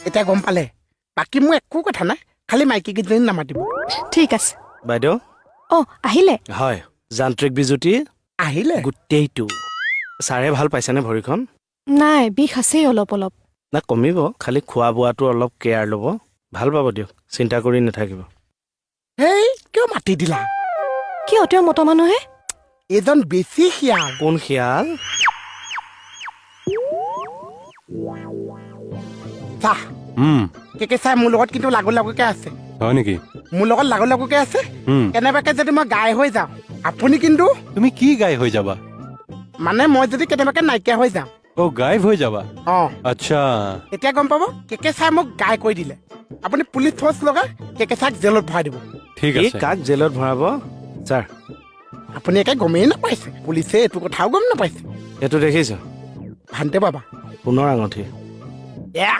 এতিয়া গম পালে। বাকী মোৰ একো কথা নাই, খালি মাইকীকেইজনী নামাতিব। ঠিক আছে। বাইদেউ। অ, আহিলে? হয়, যান্ত্ৰিক বিজুতি। আহিলে? গোটেইটো। ছাৰে ভাল পাইছেনে ভৰিখন? নাই, বিষ আছেই অলপ অলপ। না, কমিব। খালি খোৱা বোৱাটো অলপ কেয়াৰ ল'ব, ভাল পাব দিয়ক, চিন্তা কৰি নাথাকিব। হেই, কিয় মাতি দিলা? কিয়, তেওঁ মতা মানুহে? এইজন বেছি শিয়াল। কোন শিয়াল? চাহ। কেকে চাই মোৰ লগত কিন্তু লাগু লাগুকে আছে। হয় নেকি? মোৰ লগত লাগু লাগুকে আছে। কেনেবাকে যদি মই গাই হৈ যাওঁ, আপুনি কিন্তু তুমি কি গাই হৈ যাবা? মানে মই যদি কেনেবাকে নাইকিয়া হৈ যাওঁ। অ, গায়ব হৈ যাবা? অ। আচ্ছা। তেতিয়া গম পাব কেকে চাই মোক গাই কৰি দিলে। আপুনি পুলিচ ফ'ৰ্চ লগাই কেকে চাইক জেলত ভৰাই দিব। ঠিক কি? আছে। কাক জেলত ভৰাব ছাৰ? আপুনি একে গমেই নাপাইছে, পুলিচে এইটো কথাও গম নাপাইছে। এইটো দেখিছ? ভান্তে বাবা। সোণৰ আঙুঠি। এয়া।